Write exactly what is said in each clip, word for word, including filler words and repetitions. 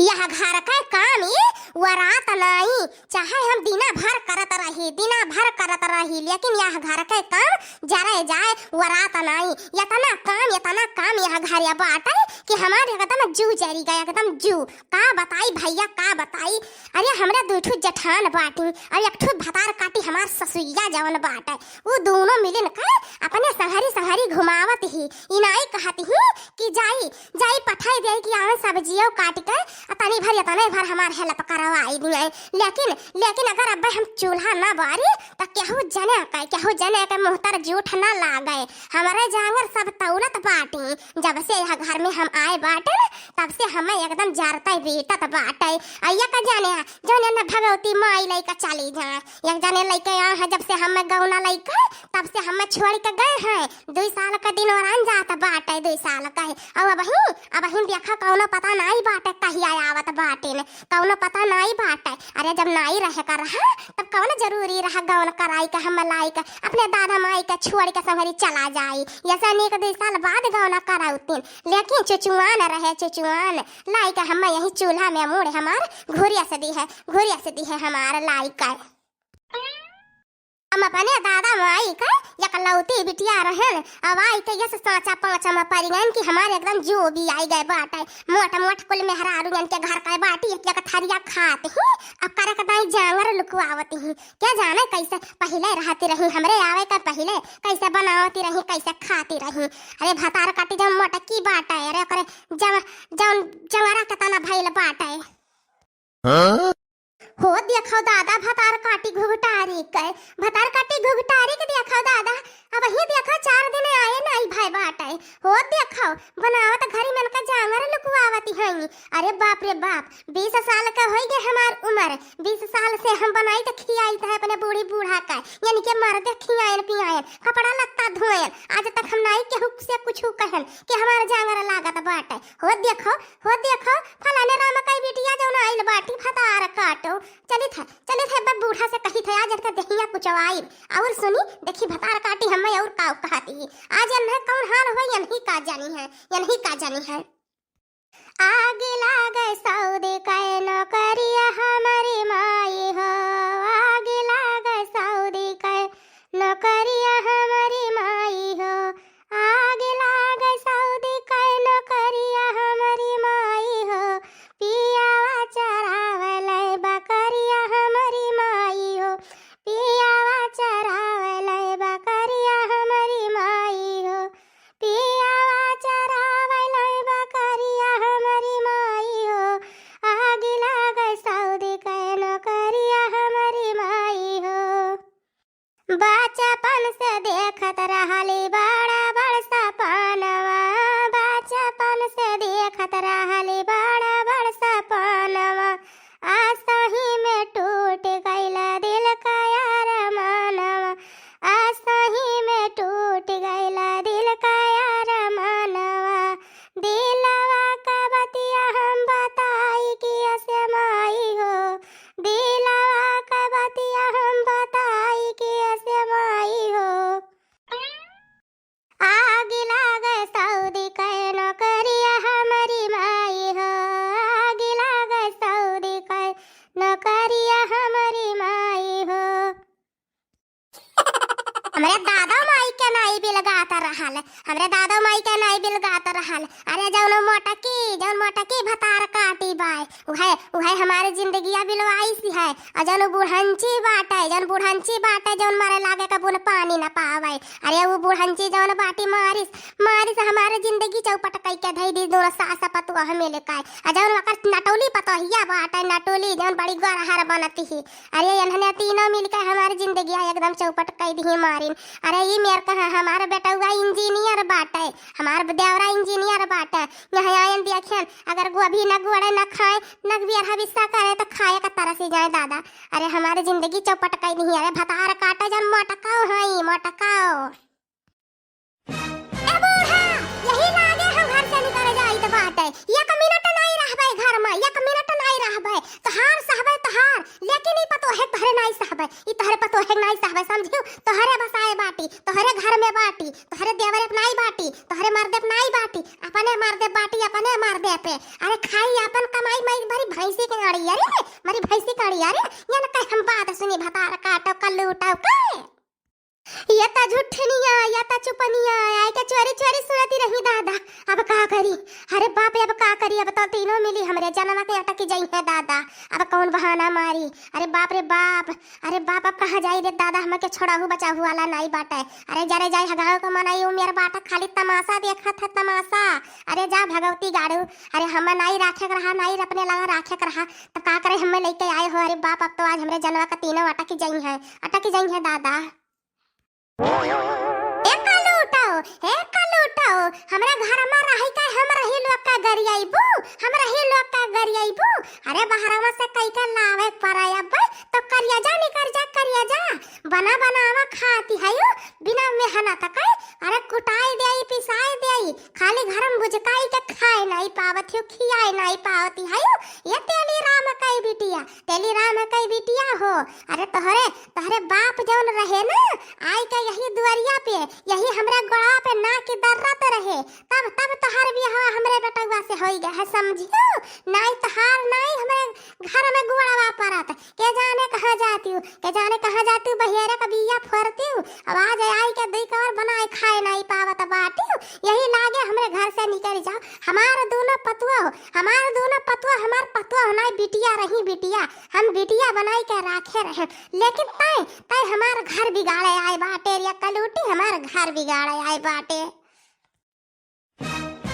यह घर के काम ई वरात नाई, चाहे हम दिना भर करत रही, दिना भर करत रही, लेकिन यह घर के काम जरे जाए वरात नाई। इतना काम, इतना काम यह घरे बाटे कि हमार एकदम जू जरी गए, एकदम जू। का बताई भैया, का बताई। अरे, हमरा दुइ ठो जेठान बाटी, अरे, एक ठो भतार काटी हमार ससुइया जवन बाटे, उ दोनों मिलिन के अपने संहरी संहरी घुमावत ही। इनाई कहत ही कि जाई, जाई पठाई देई कि आवन सब्जियो काट के, आ तनी भर, तनी भर हमार help करवाई दिए। लेकिन, लेकिन अगर अब्बे हम चूल्हा ना बारी, त केहू जने के, केहू जने के मुँह तर जूठ ना लागे। हमरे जांगर सब तौलत बाटी। जब से यह घर में हम आए बाटे न, तब से हमें एकदम जरते बीतत बाटे। आ एक जने, जौन एन्ने भगवती माई लइके चली जाए, एक जने लइके आए हैं, जब से हमें गौना लइके, तब से हमें छोड़ के गए हैं। दुई साल का दिन ओरान जात बाटे, दुई साल का है। अब अबही, अबही देखा कौनो पता नाई बाटे कहिया आवत बाटे न, कौनो पता नाई बाटे। अरे, जब नाई रहे का रहा, तब कौन जरूरी रहा गौन कराई के हम लाई के अपने दादा माई के छोड़ के संगरी चला जाई। ऐसा नीक दुई साल बाद गौना कराउतीन, लेकिन चुचुआन रहे, चुचुआन लाई के हम यही चूल्हा में मूड़ हमार घुरिया से दी है, घुरिया से दी है हमार लाई के। हम अपने दादा माई के एकलौती बिटिया रहन, अब आई के यस साँचा पाँचा में परि गइन कि हमारे एकदम जो भी आई गए बाटे। मोट मोट कुल मेहरारू जन के घर के बाटी, एक एक थरिया खात ही, अब करक दाई जांगर लुकवावत ही। क्या जाने कैसे पहिले रहती रही, हमरे आवे के पहिले कैसे बनावती रही, कैसे खाती रही। अरे भतार काटी जब मोटकी बाटे, अरे ओकरे जब, जब जंगरा के तना भइल बाटे। हाँ? हो देखो दादा, भतार काटी घुघटारी के, भतार काटी घुघटारी के देखो दादा, अबही देखो चार दिन आए नाई भए बाटे। हो देखो, बनावत घरी मन का जांगर लुकवावती हई। अरे बाप रे बाप, बीस साल का होई गए हमार उमर, बीस साल से हम बनाई त खियाई त है अपने बूढ़ी बूढ़ा का, यानी के मर्दे खियायन पियायन, कपड़ा लत्ता धोयन, आज तक हम नाई केहू से कुछ कहन कि हमार जांगर लागत बाटे। हो देखो, हो देखो, फलाने राम कई बिटिया जौन आइल बाटी भतार काटो। चलित है, चलित है, बस बूढ़ा से कहित है, आज इनका देहिया कुचवाई। और सुनी, देखी भतार काटी हमें और का कहती है। आज इन्हें कौन हाल हुआ, यनही का जानी है, यनही का जानी है। आग लागे सऊदी के नौकरिया हमारी माई हो, आग लागे सऊदी के नौकरिया हमारी माई हो, आग लागे सऊदी के नौकरिया हमारी माई हो, पियावा चरावले बकरिया हमारी माई हो, पियावा चरावले बकरिया हमारी माई हो, पियावा चरावले बकरिया हमारी माई हो, आग लागे सऊदी के नौकरिया हमारी माई हो। बचपन से देखत रहली बड़ा बड़ सपनवा, बचपन से देखत रहली बड़ा बड़ सपनवा, आ सही में टूट गइल दिल का अरमानवा, आ सही में टूट गइल दिल का अरमानवा। दिलवा का बतिया हम बताई कि असे माई हो, दिलवा का बतिया हम बताई कि असे माई हो। आग लागे सऊदी के नौकरिया हमारी माई हो, आग लागे सऊदी के नौकरिया हमारी माई हो। हमरे दादा माई के नाई बिलगात रहल, हमरे दादा माई के नाई बिलगात रहल। अरे जौन मोटकी, जौन मोटकी भतार काटी बाय, उहे, उहे हमारे जिंदगिया बिलवाइस है। और जौन उ बुढ़ंची बाटे, जौन बुढ़ंची बाटे, जौन मरे लागे के बुन पानी न पावे। अरे उ बुढ़ंची जौन बाटी मारिस, मारिस हमारे जिंदगी चौपट कई के धई दी दोनों सास पतोह मिल के। आ जौन ओकर नटौली पतोहिया बाटे, नटौली जौन बड़ी गोरहर बनती ही। अरे इन्हने तीनों मिलके हमार जिंदगिया एकदम चौपट कई दिही मारिन। अरे ई मेर कहाँ हमार बेटउआ इंजीनियर बाटे, हमार देवरा इंजीनियर बाटे। यहाँ आयन देखियन, अगर गोभी न गोड़े न खाए, न बियर हबिस्सा करे त खाए का तरस ही जाए दादा। अरे हमार जिंदगी चौपट कई दिही। अरे भतार काटे जन मोटकाओ हई, मोटकाओ। ए बूढ़ा, यही लागे हम घर से निकल जाइत बाटे। एक मिनट नाई रहबे घर में, एक मिनट नाई रहबे। तोहार सहबे तोहार, लेकिन ई पतोहे तोहरे नाई सहबे, ई तोहरे पतोहे नाई सहबे, समझियो? तोहरे बसाए बाटी, तोहरे घर में बाटी, तोहरे देवरे पे नाई बाटी, तोहरे मर्दे पे नाई बाटी, अपने मर्दे बाटी, अपने मर्दे पे। अरे खाई अपन कमाई माई भैंसी के आड़ी अरे, मरी भैंसी के आड़ी अरे, या न कहे हम बात सुनी भतार काटो कल्लूटो के। या त झुठनिया, या त चुपनिया, आइके चोरी चोरी सुनती रही दादा। अब का करी? अरे बाप रे, अब का करी? अब तो तीनों मिली हमरे जनवा के अटकी जइहैं दादा। अब कौन बहाना मारी? अरे बाप रे बाप, अरे बाप, अब कहाँ जाई रे दादा, हमके छोड़ाहू बचाहू वाला नाई बाटे। अरे जरे जाई हगाओ के मनई उमियर बाटे, खाली तमाशा देखत है तमाशा। अरे जा भगवती गाड़ू, अरे हम नाई राखे के रहा, नाई अपने लगा राखे के रहा, तब का करे हमें लेके आए हो? अरे बाप, अब तो आज हमरे जनवा का तीनों अटकी जइहैं, अटकी जइहैं दादा। ए कलूटो, ए कलूटो, हमरा घर में रही के हम रही लोग का गरियाइबू, हम रही लोग का गरियाइबू। अरे बहरवा से कई के लावे पड़े अब, तो करिया जा निकर जा, करिया जा। बना बनावा खाती है यू, बिना मेहनत के। अरे कुटाई देई, पिसाई देई, खाली घर में बुझकाई के खाए नाई पावत हो, खियाए नाई पावती है यू। ये तेली राम कई बिटिया, तेली राम कई बिटिया हो। अरे तोहरे, तोहरे बाप जौन रहे ना, आई के यही दुआरिया पे, यही हमरा गोड़ा पे ना की दर्रत रहे, तब, तब तोहार बियाहवा हमरे बेटवा से होई गए है, समझियो? नाई तोहार, नाई हमरे घर में गुड़वा परत। के जाने कहाँ जातिउ, के जाने कहाँ जातिउ, बहियरे का बिया फोरतिउ। अब आज आई के दुई कवर बनाए खाए नाई पावत बाटिउ। यही लागे हमरे घर से निकल जाओ। हमार दोनों पतुआ हो, हमार दोनों पतुआ, हमार पतुआ हो नाई बिटिया रही बिटिया। हम बिटिया बनाई के राखे रहे, लेकिन तै, तै हमार घर बिगाड़े आए बाटे रे कलूटी, हमार घर बिगाड़े आए बाटे।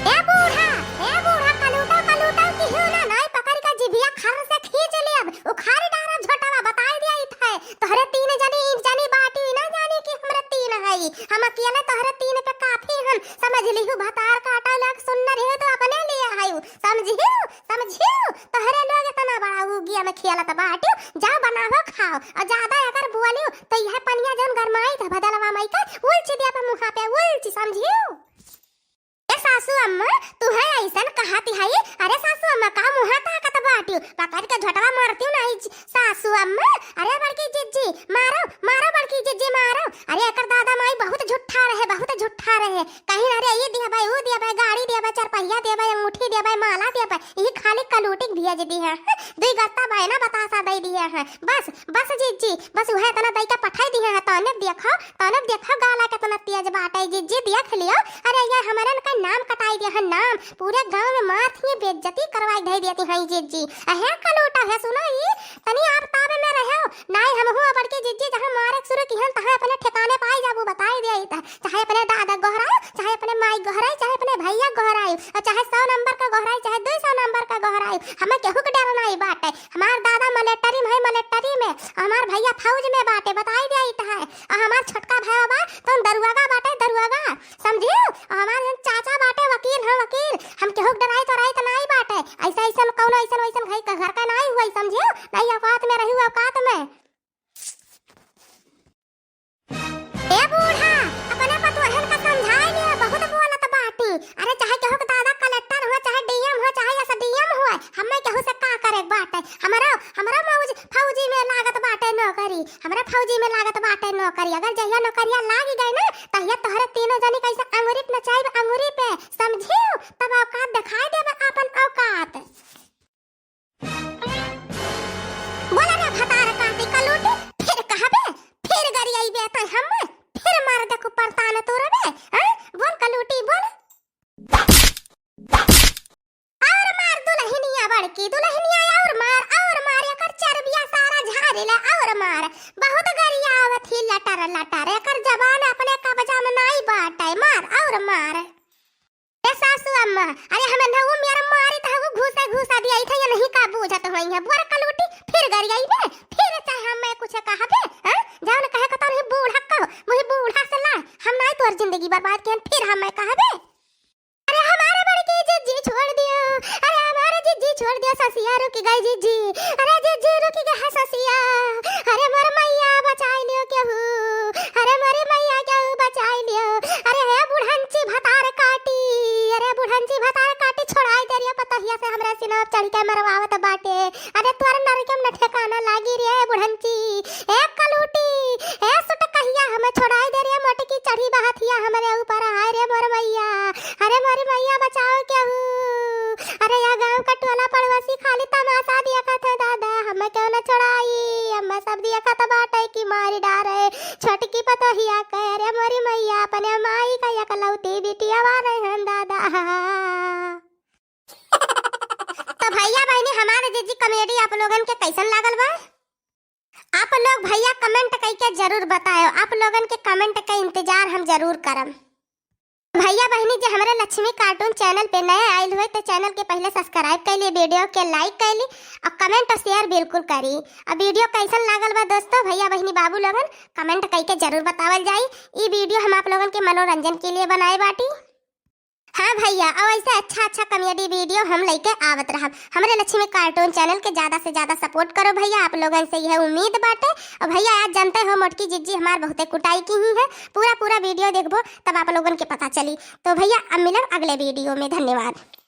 ए बूढ़ा, ए बूढ़ा, कलूटा, कलूटा, किहू ना नाई पकड़ के जिभिया खर से खींच लेब, उखाड़ डारा झोटवा, बताई दिया इथे। तोहरे तीन जनी, जनी बाटी, ना जानी कि हमरे तीन हई। हम अकेले तोहरे तीन पे काफी हन, समझ लिहू भतार काटा लग सुन न रहे तो अपने लिए हई, समझियो, समझियो। तोहरे लोग इतना बड़ा उगिया में खेलत बाटियो, जाओ बनाओ खाओ, और ज्यादा अगर बोलियो तो यह पनिया जौन गरमाई था भदलवा माई का, उल्च दिया पे मुहा पे उल्च, समझियो। ए सासू अम्मा, तू है ऐसन कहती है? अरे सासू अम्मा, का मुहा ताकत बाटियो? पकड़ के झोटवा मारतियो नहीं जी, सासू अम्मा। अरे बड़की जिज्जी, मारो, मारो बड़की जिज्जी, मारो। अरे एकर दादा माई बहुत झूठा रहे, बहुत झूठा रहे। कहीं अरे ये दिया भाई, वो दिया भाई, गाड़ी दिया भाई, चार पहिया दिया भाई, अंगूठी दिया भाई, माला दिया भाई, ये खाली कलूटी के भेज दिया है। दुई गत्ता भाई ना बतासा दे दिया है। बस, बस जिज्जी, बस उहे इतना दई के पठाई दिया है। तने देखो, तने देखो गाला कितना तेज बाटे जिज्जी, देख लियो। अरे ये हमरन का नाम कटाई दिया है, नाम। पूरे गांव में मार थी बेइज्जती करवाई धई देती हैं जिज्जी। अहे कलूटा है, सुनो ई, तनी आप ताबे में रहो। नाई हमहू बड़की जिज्जी जहाँ मारे शुरू किहन तहाँ अपने ठिकाने पाई जाबू, बताई दिया ई त। चाहे अपने दादा गोहराई, चाहे अपने माई गोहराई, चाहे अपने भैया गोहराई, और चाहे सौ नंबर का गोहराई, चाहे दो सौ नंबर का गोहराई, हमें केहू के डर नाई बाटे। हमार दादा मलेटरी में है, मलेटरी में, और हमार भैया फौज में बाटे, बताई दिया ई त है। और हमार छोटका भैया बा, तो दरुआगा बाटे, दरुआगा, समझियो? और हमार जौन चाचा बाटे, वकील है, वकील। हम केहू के डराई तो राई तो नाई बाटे। ऐसा, ऐसा कौनो ऐसा वैसन घर का, घर का नाई हुआ, समझियो? नाई औकात में रही, औकात में। ए बूढ़ा, अपने पतोहन का समझाई लियो, बहुत बोलत बाटी। अरे चाहे केहू के दादा कलेक्टर हुआ, चाहे डीएम हुआ, चाहे एसडीएम हुआ, हमें केहू से का करे के बाटे? हमरो, हमरो मौज, फौजी में लागत बाटे नौकरी, हमरो फौजी में लागत बाटे नौकरी। अगर जहिया नौकरिया लाग गई ना, तहिया तोहरे तीनों जनी कैसे अंगूरी पे नचाइब, अंगूरी पे, समझियो? तब औकात दिखाई देबे, आपन औकात। बोला रे भतार काटी कलूटी, फिर कहबे, फिर गरियाइबे तै हम्मे, फिर मार देखू परतान तोरबे, हैं? बोल कलूटी, बोल। और मार दुलहिनिया बड़की, दुलहिनिया और मार, और मार, एकर चरबिया सारा झाड़ ले, और मार। बहुत गरियावत ही लटर लटर, एकर जबान अपने कब्जा में नाई बाटे, मार, और मार। ए सासू अम्मा, अरे हमें ना वो मेरा मारी था, वो घूसा घूसा दिया था, ये नहीं का बूझत होई है। बोर कलूटी, फिर गरियाइबे, फिर चाहे हमें कुछ कहबे, हैं? जान कहे को तो नहीं बूढ़ा कहो, मुही बूढ़ा से ला, हम नहीं तोर जिंदगी बर्बाद किहन, फिर हमें कहबे। अरे हमारे बड़की जिज्जी छोड़ दियो, अरे हमारे जिज्जी छोड़ दियो, ससिया रुक गई जिज्जी, अरे जिज्जी रुक गई है ससिया, अरे मोर मैया बचाई लियो केहू, अरे मोरे मैया केहू बचाई लियो। अरे हे बुढ़ंची भतार काटी, अरे बुढ़ंची भतार काटी छोड़ाई दे रे पतोहिया से, हमरा सीना पे चढ़ के मरवावत बाटे। अरे तोर नरकम न ठिकाना लागी रे बुढ़ंची। ए कलूटी, ए सुटकहिया, हमें छोड़ाई दे रे मोटकी चढ़ी बहथिया हमरे ऊपर। हाय रे मोर मैया, अरे मोर मैया बचाओ केहू। अरे या हमका टोला पड़ोसी खाली तमाशा देखत है दादा, हम क्यों न छोड़ाई, अम्मा सब देखत बाटे कि मारी डारे। छोटकी पतोहिया कहे, "अरे मोरी मैया, अपने माई का एकलौती बिटिया बारे हन दादा।" तो भैया बहिनी, हमारे जिज्जी comedy आप लोगन के कैसन लागल बा? आप लोग भैया comment कइके जरूर बतायो, आप लोगन के comment का इंतजार हम जरूर करम। भैया बहिनी, जे हमरे लक्ष्मी cartoon channel पे नए आइल हुए तो channel के पहले subscribe कर ली, video के like कर ली और comment और share बिल्कुल करी। अब video कैसन लागल बा दोस्तों, भैया बहिनी बाबू लोगन comment कइके जरूर बतावल जाई। ई video हम आप लोगन के मनोरंजन के लिए बनाए बाटी। हाँ भैया, और ऐसे अच्छा अच्छा comedy video हम लेके आवत रहब। हमरे लक्ष्मी cartoon channel के ज्यादा से ज्यादा support करो भैया, आप लोगन से यह उम्मीद बाटे। और भैया, आज जानते हो मोटकी जिज्जी हमार बहुते कुटाई की ही है, पूरा पूरा video देखबो तब आप लोगन के पता चली। तो भैया, अब मिलब अगले video में, धन्यवाद।